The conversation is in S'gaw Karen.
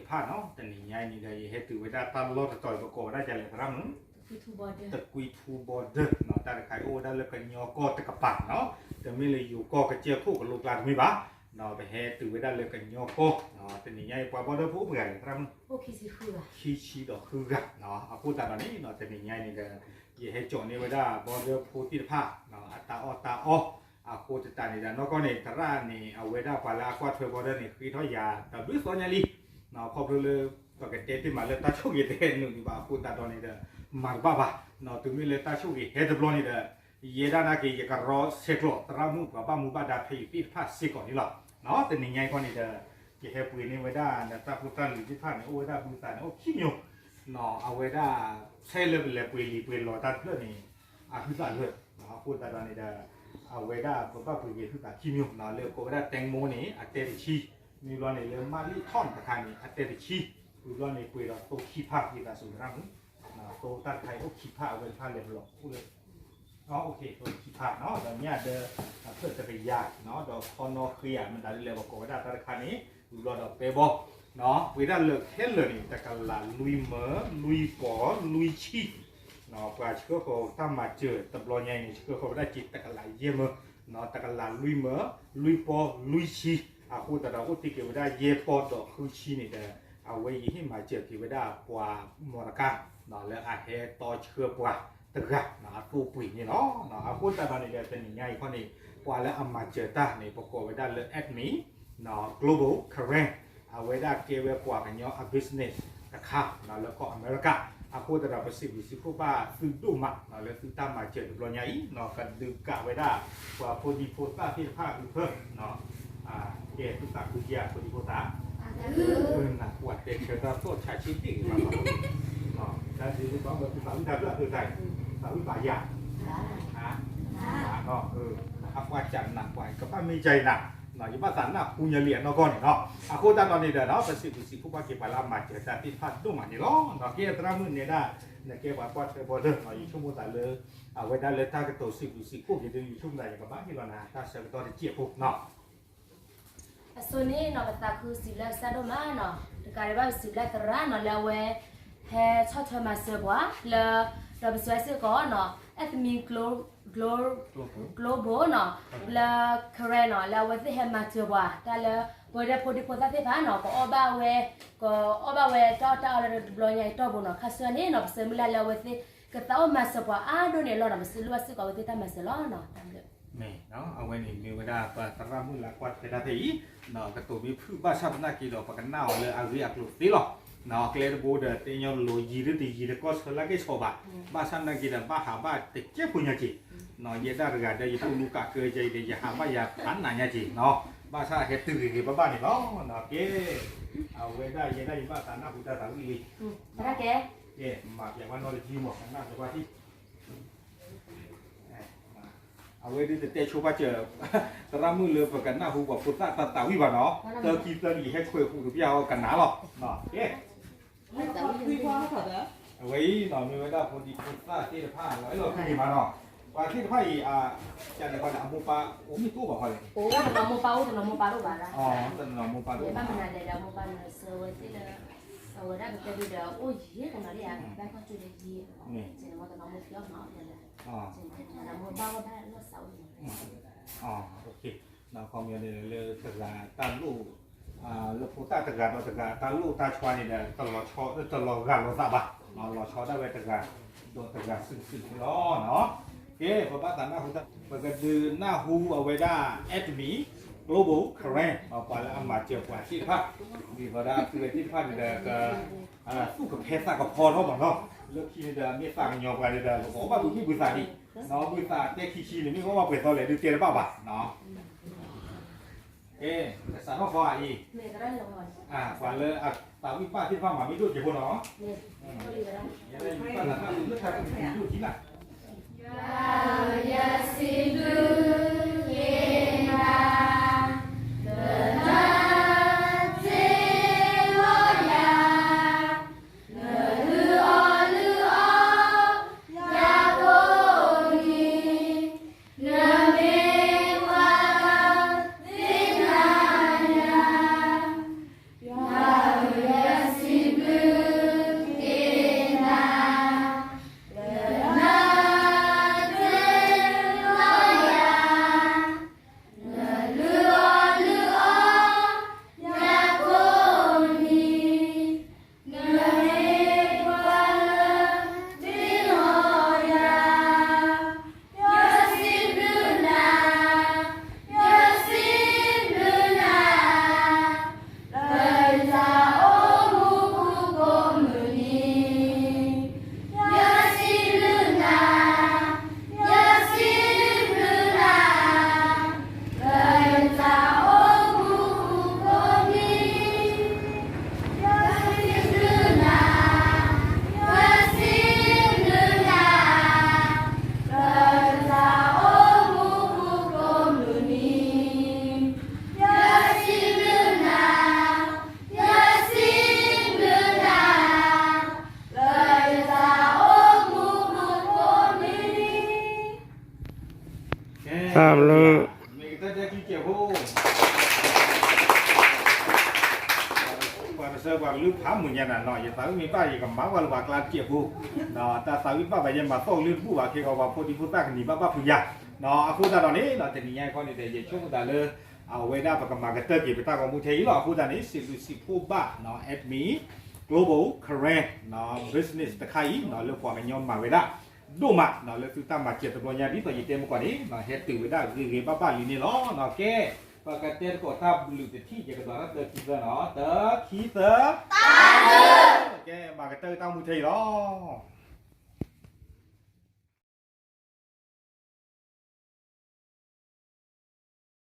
ဖးနီၤ တနံၤညါအံၤန့ၣ်ဒီး ယဟဲတုၤဝဲဒၣ်တၢ်လီၢ်တတီၤအံၤ ပကိးဝဲဒၣ်ဒ်လဲၣ်သရၣ်မုၣ်, တကွံထူဘီဒၢနီၤ, တၢ်တခါအံၤအိၣ်ဝဲဒၣ်လၢကညီကီၢ်တကပၤနီၤ, တမ့ၢ်လၢယိၤကီၢ်ကစၢၢ်ခိၣ်ကလိကျါတမ့ၢ်ဘၣ်, ဒီးပဟဲတုၤဝဲဒၣ်လၢကညီကီၢ်, တနံၤညါအံၤပှၤဘီဒၢဖိအိၣ်ပှဲၤဂၤလဲၣ်သရၣ်မုၣ်, ခံဆံဒီးဃုဂၤ, အဃိသတးဒီးန့ၣ် တနံၤညါအံၤန့ၣ်ဒီး ယဟဲကၠီန့ၢ်ဝဲဒၣ်ဘီဒၢဖိသ့ၣ်တဖၣ် အတၢ်အီၣ်တၢ်အီ, အဃိသတးန့ၣ်ဒီး နီၢ်ကီၢ်န့ၣ် သရၣ်န့ၣ် အဝဲဒၣ်ပှၤလၢအကွၢ်ထွဲဘီဒၢန့ၣ် ဃ့ထီၣ်ယၤတဘျုးသီညါလံ, ခီဖျိလၢ ပကတဲတ့ၢ်မးလၢတၢ်ဆိၣ်ဂ့ၤတဟဲနုာ်ဒံးဘၣ်အဃိသတးဒီးန့ၣ်ဒီး မၤတဘၣ်ဘၣ်, တုၤမ့ၢ်လၢတၢ်ဆိၣ်ဂ့ၤဟဲတဘျီန့ၣ်ဒီး ယဲဒၣ်နာ်က့ၤ ယကရီဆဲးကျိးသရၣ်မုၣ်ပှၤဘၣ်မူဘၣ်ဒါဖဲအံၤသ့ၣ်တဖၣ်စ့ၢ်ကီးန့ၣ်လီၤ. တနံၤညါအံၤခီန့ၣ်ဒီး ယဟဲပှ့ၤန့ၢ်ဝဲဒၣ်နတၢ်ဖိတၢ်လံၤသ့ၣ်တဖၣ်န့ၣ် အိၣ်ဝဲဒၣ်ဘုသးန့ၣ် အိၣ်ခံမျိုး, အဝဲဒၣ် ဖဲလၢပလဲၤပှ့ၤလံာ်ပှ့ၤလီၤတၢ်တဖျၢၣ်န့ၣ် အဟုသးလၢာ်, အဃိသတးဒီးန့ၣ်ဒီး အဝဲဒၣ်ပဘၣ်ပှ့ၤက့ၤဟုသးခံမျိုးနီၤ, လၢကိးဝဲဒၣ် တၢ်မူန့ၣ် အတဲတဆံ, မ့ၢ်ဘျီန့ၣ်လၢ မၣ်လံၣ်ထီၣ်တခါန့ၣ် အတဲတဆံ, မ့ၢ်ဘျီန့ၣ်ပှ့ၤဒီးသိခံဖး ယသးစူၤသရၣ်မုၣ်, သိတၢ်တခါအံၤအိၣ်ခံဖး အဝဲတဖၣ်လဲၤပလီၢ်အိၣ်လၢ သိခံဖးနီၤ, ဒီးမ့ၢ်အဒၢ အဖျၢၣ်တကယၤနီၤ, ဒီးခီနီၣ်ဃ့ဧါ မတၤဒ်လဲၣ် ပကိးဝဲဒၣ်တၢ်တခါန့ၣ် ဝံၤဘျီဒီးပဲဘီ, ပှ့ၤဒၣ်လၢာ်ခဲလၢာ်န့ၣ် တကလးလွံၢ်မၢ လွံၢ်ပီၢ် လွံၢ်ဆံ, ပှၤဆှၢဃီၤတၢ်မၤစၢၤတဘျီညါအံၤန့ၣ် ဆှၢဃီၤဝဲဒၣ်က့ၤတကလးယဲၢ်မၢ, တကလးလွံၢ်မၢ လွံၢ်ပီၢ် လွံၢ်ဆံ, အဃိသတးဒီးအိၣ်တ့ၢ်က့ၤဝဲဒၣ်ယဲၢ်ပီၢ်ဒီးဃုဆံန့ၣ်ဒီး အဝဲယဟ့ၣ်မၤစၢၤက့ၤဝဲဒၣ်ပှၤမီၢ်တကါ လၢအဟဲတီဆှၢပှၤတဂၤ အသိပှ့ၤန့ၣ်လီၤ. အဃိသတးဒီးန့ၣ်ဒီး တနံၤညါအံၤခီန့ၣ် ပှၤလၢအမၤစၢၤတၢ်န့ၣ် ပကိးဝဲဒၣ်လၢ admin Global Karen, အဝဲဒၣ်ကဲဝဲပှၤကညီအ business တခါ လၢကီၢ်အမဲရကၤ, အဃိသတးဒီးပစံးဘျုးစံးဖှိၣ်ဘၣ်သုဒိၣ်မး လၢသုတၢ်မၤစၢၤတဘျီညါအံၤ ကဒုးကးဝဲဒၣ် ပှၤဖိဒံဖိသၣ်သ့ၣ်တဖၣ်အုးဖၢ ကဲသုသးခုက့ၤဖိဒံဖိသၣ် နၢ်ပှၤတဲဆၢတၢ်သီၣ်ဆးဆ့တ့ၢ်ဂ့ၤဘၣ်ဘၣ်, တၢ်ဒ်သိးဘၣ်ဘၣ်သုသးဝံၣ်တၢ်ဘျၣ်အုးတၢ်အံၤ သးဝံၣ်ဘၣ်ယၤ, အပှၤစးနးပှၤကဘၣ်မ့ၢ်ကါအံၤနၤ, ယဘၣ်သးနၢ်ဟူညါလံအနီၢ်ကီၢ်န့ၣ်နီၤ, အဃိသတးဒီးန့ၣ်ဒီး ပစံးဘျုးစံးဖှိၣ်ဘၣ်က့ၤပှၤလၢအမၤစၢၤတၢ်သ့ၣ်တဖၣ်ဒိၣ်မးန့ၣ်လီၤ. ကဲသရၣ်မုၣ်နဲဒၣ် နကဲပှၤကွၢ်ထွဲဘီဒၢနီၤ, ယဆိကမိၣ်သးလၢ အဝဲဒၣ်လၢတၢ်ကတိၤစံးဘျုးစံးဖှိၣ်က့ၤဒ် ယဆိကမိၣ်သးယကဘၣ်ဟ့ၣ်လီၤနၤတၢ်ဆၢကတီၢ်တစဲးဖိနီၤ အစိၤန့ၣ်နီၤ ပသးခုစံးဘျုးကစၢ်ဒိၣ်မးနီၤ, တကးဒံးဘၣ်ပစံးဘျုးသရၣ်နီၤ လၢအဝဲ ဟဲဆီၣ်ထွဲမၤစၢၤပှၤလၢ ဒီးပစံးဘျုးစ့ၢ်ကီးနီၤ admin Glo- Glo- Global နီၤ လၢ Karen နီၤ လၢအဝဲသ့ၣ်ဟဲမၤစၢၤပှၤ တၢ်လၢ ပဝဲဒၣ်ဖိဒံဖိသၣ်သ့ၣ်တဖၣ်နီၤ ကအီၣ်ဘၣ်ဝဲ ကအီၣ်ဘၣ်ဝဲတၢ်အီၣ်တၢ်အီလၢတဘျီညါအံၤတီၢ်ပူၤနီၤ, ခါဆူညါန့ၣ်နီၤ ပဆၢမုၢ်လၢ်လၢအဝဲသ့ၣ် ကသးအိၣ်မၤစၢၤပှၤအါဒိၣ်န့ၢ်အလီၢ်နီၤ, ပစံးဘျုးဘၣ်စ့ၢ်ကီးအဝဲသ့ၣ်တၢ်မၤစၢၤလီၤနီၤ, တၢ်ဘျုး မ့ၢ်နီၤ အဝဲန့ၣ်မ့ၢ်ဝဲဒၣ်ပသရၣ်မုၣ်လၢကွၢ်ထွဲတၢ်ဖဲအံၤ, ကတိၤမ့ၢ်ဖုၣ်ဘၣ်ဆၣ်သနာ်က့ဒီးပကနၣ်အီၤလၢအဂ့ၢ်အကျိၤသ့လီၤ. ကျဲတဘိဒီး သ့ၣ်ညါလိၤယံၤဒ်တယံၤတကီၢ်ဆၢလၢက့ၤဆီဘၣ်, ဘၣ်ဆၣ်သနာ်က့ဒီး ဘၣ်ဟးဘၣ်တကဲဖိညါက့ၤ, ယဲဒၣ်တဂၤဒီး ယတအိၣ်မူကးကၢကဲအံၤဒီး ယဟးဘၣ်ယၤဖးနးညါက့ၤနီၤ, ဘၣ်ဆၣ်ဟဲတုၤဂ့ၤဂ့ၤဘၣ်ဘၣ်န့ၣ်လီၤ. ကဲ အဝဲဒၣ်ယဲဒၣ်ယဘၣ်သးနၢ်ဟူတၢ်သးဝံၣ်လံ, ကဲ မၤပျဲပှၤနီတယံၤမး ကနၣ်ပျဲပှၤထံၣ် အဝဲဒၣ်တတဲဆိဘၣ်စၢၤ သရၣ်မုၣ်လၢပကနၢ်ဟူပှၤဖိသၣ်တၢ်သးဝံၣ်ဘၣ်နီၤ, သၢခံသၢနံၣ်ယဟဲခွဲးဟူးကပျၢ်အီၤကနၤလီၤ. ကဲ အဝဲအံၤနီၤ မ့ၢ်ဝဲဒၣ်ဖိဒံဖိသၣ်သ့ၣ်တဖၣ်လီၤ, အဲၣ်လီၤဖုၣ်ဂ့ၤမးနီၤ, ပှၤသ့ၣ်တဖၣ်အံၤ ကန့ၣ်ဃီန့ၣ် အမိၢ်ပၢ်အိၣ်မ့ၢ်တအိၣ်ဘၣ်ဃီလဲၣ်, အိၣ်တနီၤမိၢ်ပၢ်အိၣ်တနီၤမိၢ်ပၢ်တအိၣ်ဘၣ်လၢ, တနီၤမိၢ်ပၢ်တအိၣ်ဘၣ်, ဘၣ်မနုၤလဲၣ်ဒီး မိၢ်ပၢ်မၤစၢၤဝဲသ့ၣ်လၢ အဝဲဒၣ်ကတဲဒုဒီး အိၣ်ယံၤတနီၤလံဧါ, ဘၣ်ကွၢ်ကၠိဒီးယံၤ, တနီၤမိၢ်ပၢ်အိၣ်မးအိၣ်တနီၤ, မိၢ်ပၢ်အိၣ်ဘၣ်လီၤစးအိၣ်တနီၤ, ခီပညီန့ၣ်လၢတဂၤတၢ်လိၣ်, လၢဖိသၣ်တဂၤဒီးတဂၤတၢ်လိၣ်တၢ်ဆှါန့ၣ်ဒီး တလီၤဂာ်လိာ်သးဘၣ်, လီၤဆီဒၣ်ဝဲတဂၤဒီးတဂၤစုာ်စုာ်န့ၣ်လီၤ. ကဲ ပဘၣ်သးနၢ်ဟူတၢ် ပကဒုးနၢ်ဟူအဝဲဒၣ် admin Global Karen ပှၤလၢအမၤစၢၤပှၤသ့ၣ်တဖၣ်, ဒ်သိးဒၣ်သုဝဲသ့ၣ်တဖၣ်န့ၣ်ဒီး ကသူၣ်ကဖဲသးကဖီထီၣ်မးနီၤ, လၢခံန့ၣ်ဒီးမ့ၢ်သးကညီၤပှၤန့ၣ်ဒီး ပကအီၣ်ဘၣ်ဘုမုၢ်ဘုသးဒံး, ဘုသးတဲခံဆံန့ၣ် မ့ၢ်အီၣ်ဘၣ်ပှဲၤသီလဲၣ် ဒုးတဲတဘၣ်ဘၣ်, ကဲ ကစးထီၣ်ဃီအံၤ, ပှၤလၢအသးဝံၣ်ဘၣ်သ့ၣ်တဖၣ်မၤမ့ၢ်ဒိၣ်က့ၤဖိနီၤ, ယဲဒၣ်ယဘၣ်သးနၢ်ဟူလၢတၢ်ကူၣ်သ့ဒိၣ်ကံလၢ်, ယဲဒၣ်ယဘၣ်သးနၢ်ဟူလၢတၢ်ကူၣ်သ့ဒိၣ်ကံလၢ်, နမ့ၢ်ပှၤ နမ့ၢ်ပှၤ သ့ၣ်ညါယၤ, ယၤ တၢ်ဘျုး မ့ၢ်ကတၢၢ်တၢ်ခံကဲးဖိ ပှၤတဆၢပှၤကလုာ်ဖးမုၢ်ညါနၤနီၤ ယသးဝံၣ်မ့ၢ်ဘၣ်ယကမၤကွၢ်လၢပှၤကျါတကဲးဖိ တၢ်သးဝံၣ်တဘၣ်ဘၣ်ယဲမၤသီၣ်ကလုၢ်တဘူၣ်ဘၣ် ခဲကီးပှၤဖိဒံဖိသၣ်ကနံၤဘၣ်ဘၣ်ဖုးယၤ အဃိသတးဒီးန့ၣ် တနံၤညါအံၤခီန့ၣ်ဒီး ယဆိကမိၣ်သးလၢ အဝဲဒၣ်ပကမၤကတၢၢ်က့ၤပတၢ်ဂီၤမူထဲအံၤလီၤ. အဃိသတးန့ၣ် စံးဘျုးစံးဖှိၣ်ဘၣ် Admin Global Karen Business တခါအံၤ လၢပှၤကညီမၤဝဲဒၣ် ဒိၣ်မး လၢသုတၢ်မၤစၢၤတဘျီညါ ဒ်သိးယတဲမ့ၢ်ကီးန့ၣ် ဟဲတုၤဝဲဒၣ်ဂ့ၤဂ့ၤဘၣ်ဘၣ်လံန့ၣ်လီၤ. ကဲ ပကတဲသကိးတၢ်ဘျုးတထံၣ် ယကဒွးတၢ်တၢခံသၢနီၤ တၢခံသၢ ကဲ မၤကတၢၢ်တၢ်မူထဲအံၤလီၤ.